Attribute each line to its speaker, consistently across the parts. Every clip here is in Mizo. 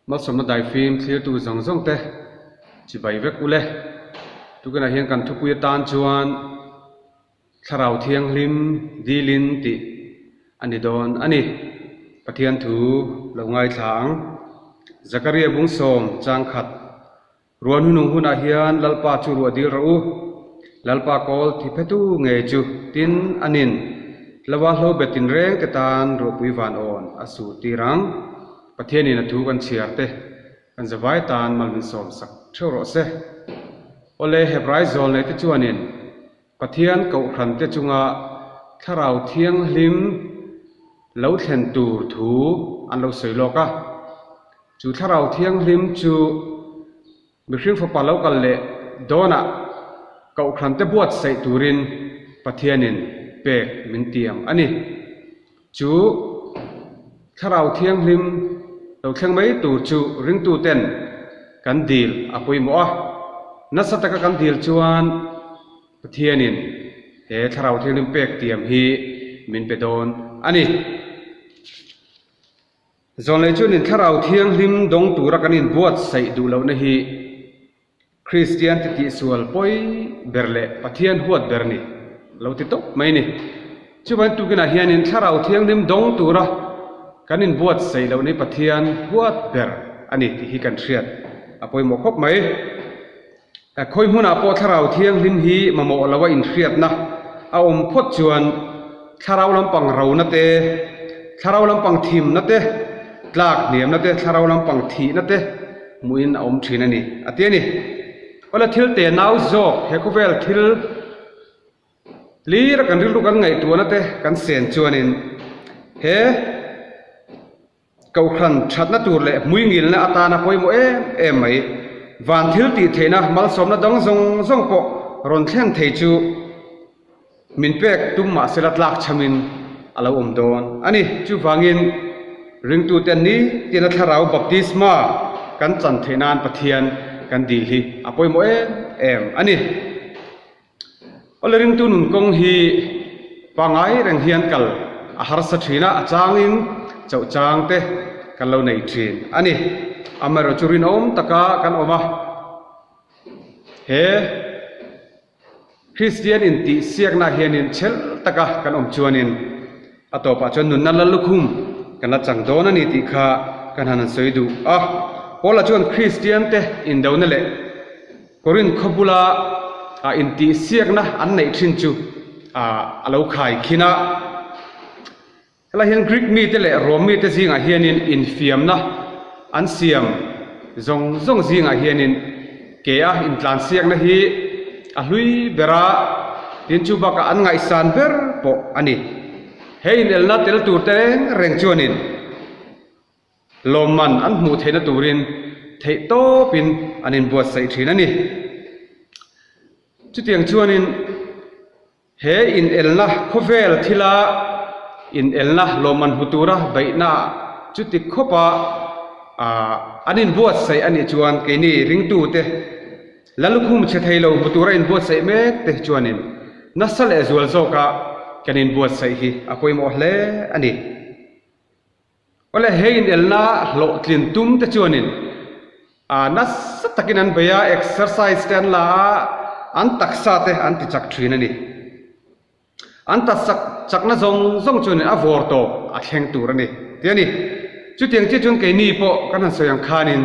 Speaker 1: Malsawmna daifim thlirtu zawng zawng te chibai vek ule. Tukinah hian kan thupui atan chuan Thlarau Thianghlim dilin tih a ni dawn a ni. Pathian thu lo ngaithla ang. Zakaria bungsawm changkhat Ruah hnunung hunah hian Lalpa chu ruah dil rawh u. Lalpa kawl thi phetu ngei chu tin a nin. Hlauha hlo bet tinreng te tan ruahpui van awn a sur tir ang. Pathianin a thu kan chhiar te kan zavai tan mal min sawm sak theuh rawh se. Awle Hebrai zawl nei te chuanin Pathian kohhran te chunga Thlarau Thianghlim lo thlen tur thu an lo sawi lawk a. Chu Thlarau Thianghlim chu mihring fapa lo kal leh dawnah kohhran te buatsaih turin Pathianin pek min tiam a ni. Chu Thlarau Thianghlim lo thleng mai tur chu ringtuten kan dil a pawimawh a, nasa taka kan dil chuan Pathianin he Thlarau Thianghlim pek tiam hi min pe dawn a ni. Zawnlei chuanin Thlarau Thianghlim dawng tura kan inbuatsaih duh lohna hi Kristian te tihsual pawi ber leh Pathian huat ber ni lo ti tawp mai ni. Chuvangin tukinah hianin Thlarau Thianghlim dawng tura kan inbuatsaih lohna hi Pathian huat ber a ni tih hi kan hriat a pawimawh khawp mai. Khawi hmunah pawh Thlarau Thianghlim hi mamawh loa inhriatna a awm phawt chuan Thlarau lampang rona te, Thlarau lampang thimna te, tlak hniamna te, Thlarau lampang thihna te hmuhin a awm thin a ni, a ti a ni. Awle thil te nau zawk he khawvel thil hlira kan rilru kan ngaihtuahna te kan sen chuanin he Kohhran thatna tur leh hmuingilna atana pawimawh em em mai. Van thil tih theihna malsawmna dang zawng zawng pawh rawn thlen thei chu min pek tum mahsela tlak chhamin a lo awm dawn a ni. Chuvangin ringtute an ni tina thlarau baptisma kan chan theih nan Pathian kan dil hi a pawimawh em em a ni. Awle ringtu nun kawng hi pangai reng hian kal a harsa thin a, a changin chauh chang te kan lo nei thin a ni. Amaherawhchu rinawm taka kan awm a, he Kristian intihsiakna hianin chhel taka kan awm chuanin a tawpah chuan nunna la lukhum kan la chang dawn a ni tih kha kan han han sawi duh a. Paula chuan Kristian te indona leh Korinth khaw bula intihsiakna an neih thin chu a lo khai khin a. Helai hian Greek mite leh Rom mite zingah hianin infiamna an siam zawng zawng zingah hianin ke a intlansiakna hi a hlui ber a, tin chu bakah an ngaihsan ber pawh a ni. He inelna tel tur te reng reng chuanin Lawmman an hmuh theihna turin theih tawpin an inbuatsaih thin a ni. Chutiang chuanin he inelna khawvel thila inelna lawmman hmu tura beihna chuti khawpa an inbuatsaih a nih chuan keini ringtute Lalukhum chhe thei lo hmu tura inbuatsaih mek te chuanin nasa leh zual zawka kan inbuatsaih hi a pawimawh hle a ni. Awle he inelna hlawhtlin tum te chuanin ah nasa takin an bei a, exercise te an la a, an taksa te an ti chak thin a ni. An taksa chakna zawng zawng chuanin a vawr tawp a thleng tur a ni tih a ni. Chutiang chiah chuan keini pawh kan han sawi ang khanin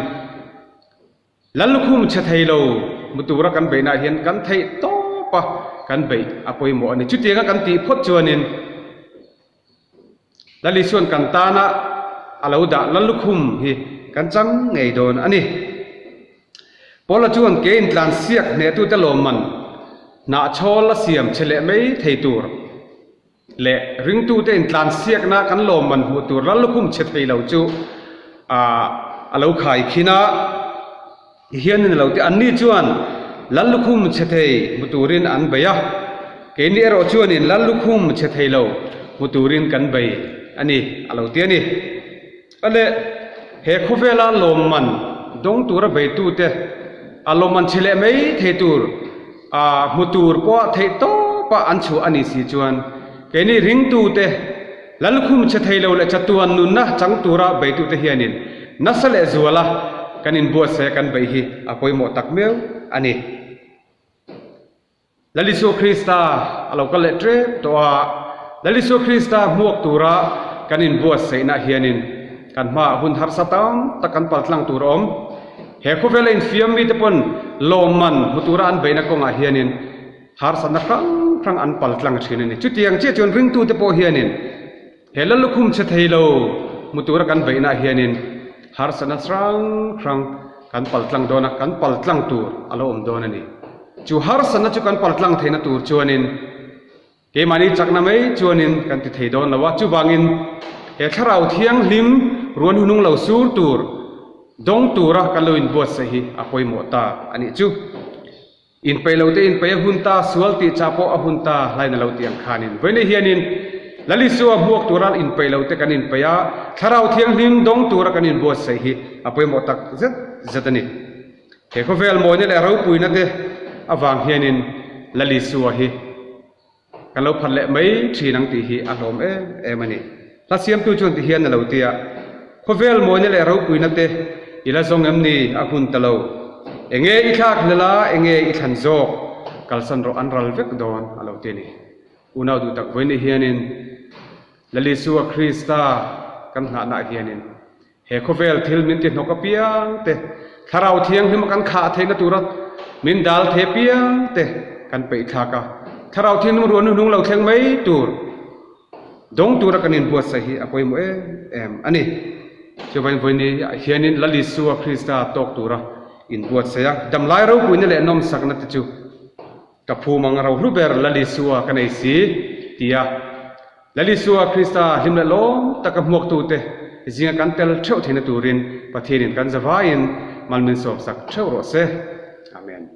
Speaker 1: Lallukhum chhe thei lo hmu tura kan beihnaah hian kan theih tawp a, kan beih a pawimawh a ni. Chutianga kan tih phawt chuanin Lal Isua'n kan tana a lo dah Lallukhum hi kan chang ngei dawn a ni. Paula chuan ke intlansiak hnehtute lawmman hnahchhawl a siam che leh mai thei tur leh ringtute intlansiakna kan lawmman hmuh tur Lallukhum che thei lo chu a lo khai khin a. Hianin a lo ti, Anni chuan Lal lukhum chhe thei hmu turin an bei a, keini erawh chuanin Lal lukhum chhe thei lo hmu turin kan bei a ni, a lo ti a ni. Awle, he khawvela lawmman dawng tura beitute a lawmman chhe leh mai thei tur a hmu tur pawha theih tawpa an chhuah a nih si chuan keini ringtute Lalkhum chhe thei lo leh chatuan nunna chang tura beitute hianin. Nasa leh zuala kan inbuatsaih a kan beih hi a pawimawh tak meuh a ni. Lal Isua Krista a lo kal leh ṭep tawh a, Lal Isua Krista hmuak tura kan inbuatsaihna hianin kan hmaah hun harsa tam tak kan paltlang tur a awm. He khawvela infiam mite pawn lawmman hmu tura an beihna kawngah hianin harsatna hrang hrang an paltlang ṭhin a ni. Chutiang chiah chuan ringtute pawh hianin He la lukhum chhe thei lo hmu tura kan beihnaah hianin harsatna hrang hrang kan paltlang dawn a, kan paltlang tur a lo awm dawn a ni. Chu harsatna chu kan paltlang theihna tur chuanin keimahni chakna mai chuanin kan ti thei dawn lo a, chuvangin he thlarau thianghlim ruan hunung lo sur tur dawng tura kan lo inbuatsaih hi a pawimawh ta a nih chu. Inpeih lo te inpeih a hun ta, sual tih chah pawh a hun ta, hlain a lo ti ang khanin. Vawiinah hianin Lal Isua hmuak tura inpeih lo te kan inpeih a, Thlarau Thianghlim dawng tura kan inbuatsaih hi a pawimawh tak zet zet a ni. He khawvel mawina leh ropuina te avang hianin Lal Isua hi Kan lo phat leh mai thin ang tih hi a hlawm em em a ni. Hla siamtu chuan ti hian a lo ti a, Khawvel mawina leh ropuina te i la zawng em ni? A hun ta lo. Enge i thlak hlel a, enge i thlan zawk? Kalsan rawh an ral vek dawn a lo ti a ni. Unau duh tak vawiin hianin Lal Isua Krista kan nghahnaah hianin He khawvel thil min ti hnawk apiang te, Thlarau Thianghlim a kan khah theihna tura min dal thei apiang te kan peih thlak a. Thlarau Thianghlim ruahnu hnung lo thleng mai tur dawng tura kan inbuatsaih hi a pawimawh em em a ni. Chuvain vawiin ah hianin Lal Isua Krista tawk tura inbuatsaih a, damlai ropuina leh nawmsakna te chu ka phum ang rohlu ber Lal Isua ka nei si tia Lal Isua Krista hlim leh lawm taka hmuaktute zinga kan tel theuh theihna turin Pathianin kan zavaiin mal min sawmsak theuh rawh se. Amen.